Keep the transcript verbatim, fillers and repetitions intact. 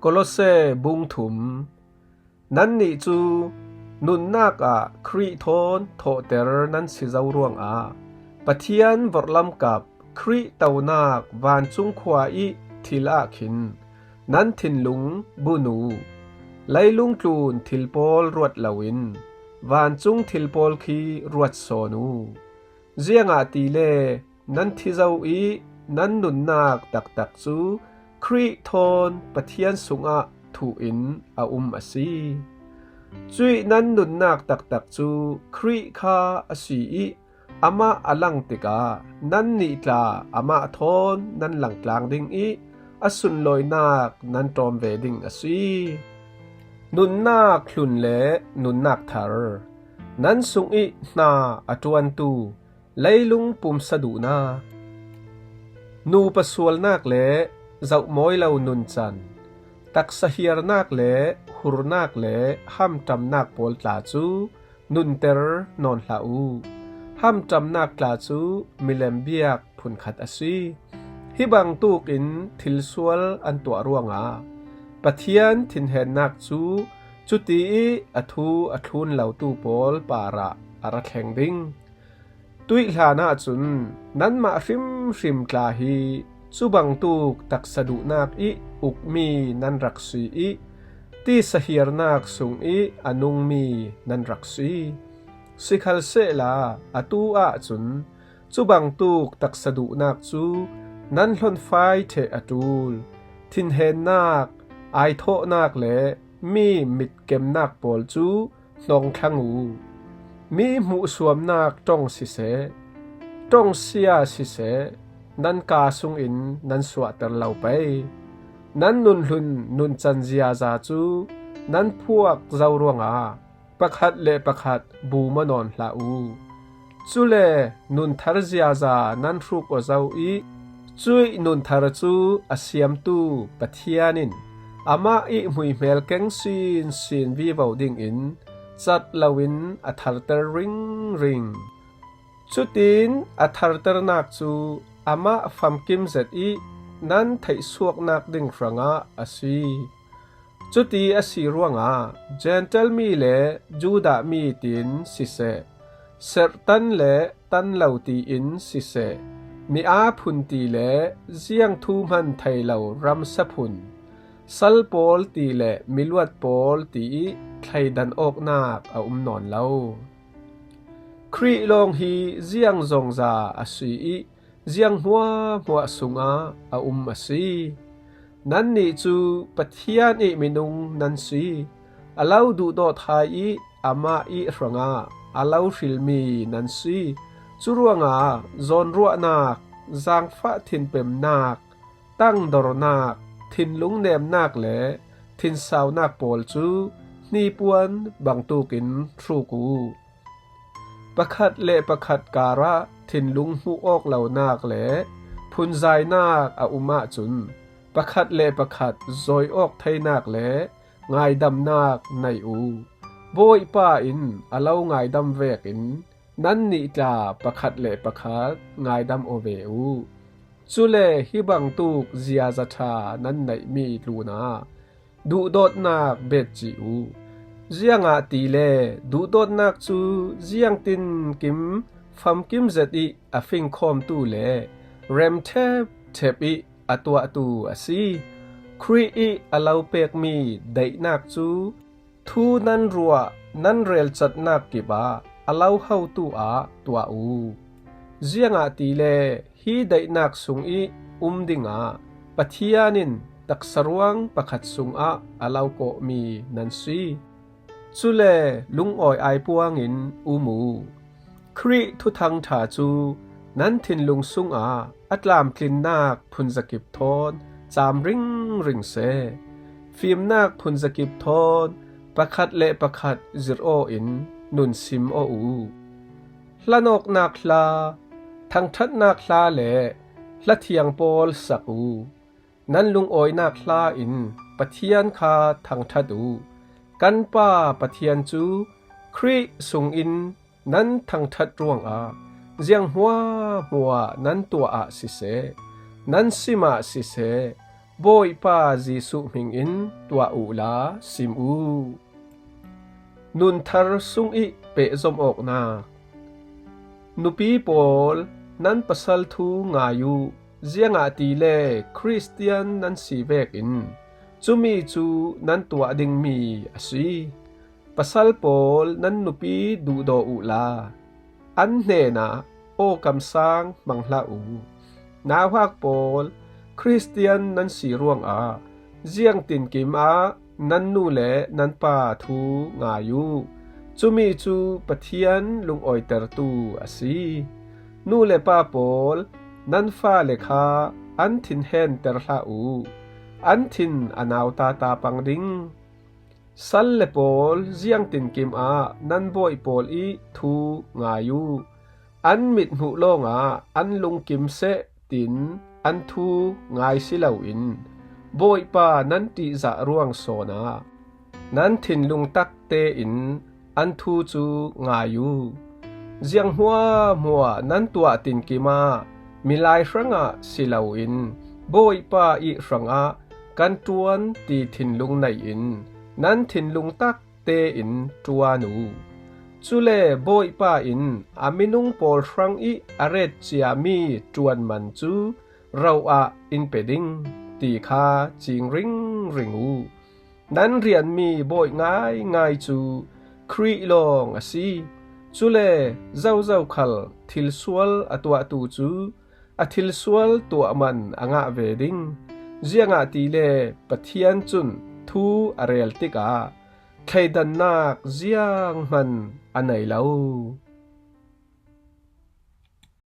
Kolose bung thum. Nannih cu nunnak ah Khrih thawn thawhter nan si zo ruangah Pathian vorhlam kap Khrih tonak vancung khua ih thil ah khin nan thinlung bun uh. Leilung tlun thil pawl ruat loin vancung thil pawl khi ruat sawn uh. Ziangahtile nan thi zo ih nan nunnak taktak cu Khrih thawn Pathian sungah thuh in a um a si. Cuih nan nunnak taktak cu Khrih kha a si ih amah a lang tikah nannih tla amah thawn nan langtlang ding ih a sunlawinak nan ṭawm ve ding a si. Nunnak hlun le nunnak thar. Nan sungih hna a ṭuantu leilung pumsa duhnak, nupa sualnak le zohmawi lo nuncan, taksa hiarnak le hurnak le hamṭamnak pawl tla cu nunter nawn hlah uh. Hamṭamnak tla cu milem biak phunkhat a si. Hi bangtuk in thilsual an tuah ruangah Pathian thinhennak cu cuti ih a thu a thlun lotu pawl parah a ra thleng ding. Tuih hlan ahcun nanmah hrimhrim tla hi cu bangtuk taksa duhnak ih ukmi nan rak si ih tisa hiarnak sungih a nungmi nan rak si. Sikhalsehla atu ahcun cu bangtuk taksa duhnak cu nan hlonfai ṭheh a ṭul. Thinhennak, aithawhnak le mi mitkemnak pawl cu hnawngthlang uh. Mi hmuhsuamnak ṭong siseh, ṭongsia siseh, nan kaa sungin nan suahter lo pei. Nan nunhlun nuncan ziaza cu nan phuak zo ruangah pakhat le pakhat bum aw nawn hlah uh. Cule nunthar ziaza nan hruk aw zo ih cuih nunthar cu a siamtu Pathian in amah ih hmuihmel keng sinsin vivo dingin cat loin a tharter ringring. Cutin a tharternak cu amah famkim zet ih nan theihsuaknak ding hrangah a si. Cuti a si ruangah Jentail mi le Judah mi tiin siseh, serhtan le tan lo tiin siseh, mi aa phun ti le ziang thu hman thei lo ramsa phun, sal pawl ti le miluat pawl ti ih thleidan awknak a um nawn lo. Khrih lawng hi ziang zongza a si ih ziang hmuahhmuah sungah a um a si. Nannih cu Pathian ih minung nan si. A lo duhdawt hai ih amah ih hrangah a lo hrilmi nan si. Curuangah zawnruahnak, zaangfah thinpemnak, tangdornak, thinlung nemnak le thinsaunak pawl cu hnipuan bangtukin hruk uh. Pakhat le pakhat karah thinlung hmuh awk lonak le phunzainak a um ahcun pakhat le pakhat zawi awk theinak le ngaidamnak nei uh. Bawipa in a lo ngaidam vekin nannih tla pakhat le pakhat ngaidam aw ve uh. Cule hi bangtuk ziaza ṭha nan neihmi tlunah duhdawtnak betcih uh. Ziangahtile duhdawtnak cu ziangtinkim famkim zet ih a fingkhawmtu le rem ṭhepṭhep ih a tuahtu a si. Khrih ih a lo pekmi daihnak cu thu nan ruah, nan relcatnak kipah a lo hotu ah tuah uh. Ziangahtile hi daihnak sungih um dingah Pathian in taksa ruang pakhat sungah a lo kawhmi nan si. Cule lungawi ai puangin um uh. Khrih thuthang ṭha cu nan thinlung sungah a tlamtlinnak phunzakip thawn caam ringring seh. Fimnak phunzakip thawn pakhat le pakhat zirh aw in nun sim aw uh. Hlanawknak hla, thangṭhatnak hla le hla thiang pawl sak uh. Nan lungawinak hla in Pathian kha thangṭhat uh. Kan Pa Pathian cu Khrih sungin nan thangṭhat ruangah ziang hmuahhmuah nan tuah ah siseh, nan sim ah siseh, Bawipa Jesuh hmingin tuah uhla sim uh. Nun thar sungih pehzom awknak. Nupi pawl, nan pasal thu ngai uh, ziangahtile Khristian nan si vekin cumi cu nan tuah dingmi a si. Pasal pawl, nan nupi duhdaw uhla an hnenah aw kamsang hmang hlah uh. Nauhak pawl, Khristian nan si ruangah ziangtinkim ah nan nu le nan pa thu ngai uh. Cumi cu Pathian lungawitertu a si. Nu le pa pawl, nan fale kha an thin henter hlah uh. An thin a nautata pang ding. Sal le pawl, ziangtinkim ah nan bawi pawl i thu ngai uh. An mithmuh lawngah an lungkim seh tin an thu ngai si loin Bawipa nan ṭihzah ruang sawnah nan thinlung tak tein an thu cu ngai uh. Ziang hmuahhmuah nan tuah tinkim ah milai hrangah si loin Bawipa ih hrangah kan ṭuan ti thinlung nei in nan thinlung tak tein ṭuan uh. Cule Bawipa in a minung pawl hrang ih a ret ciami ṭuan man cu ro ah in pe ding ti kha cing ringring uh. Nan rianmi bawi ngaingai cu Khrih lawng a si. Cule zozo khal thilsual a tuahtu cu a thilsual tuah man a ngah ve ding. Ziangahtile Pathian cun thu a rel tikah thleidannak zianghman a nei lo.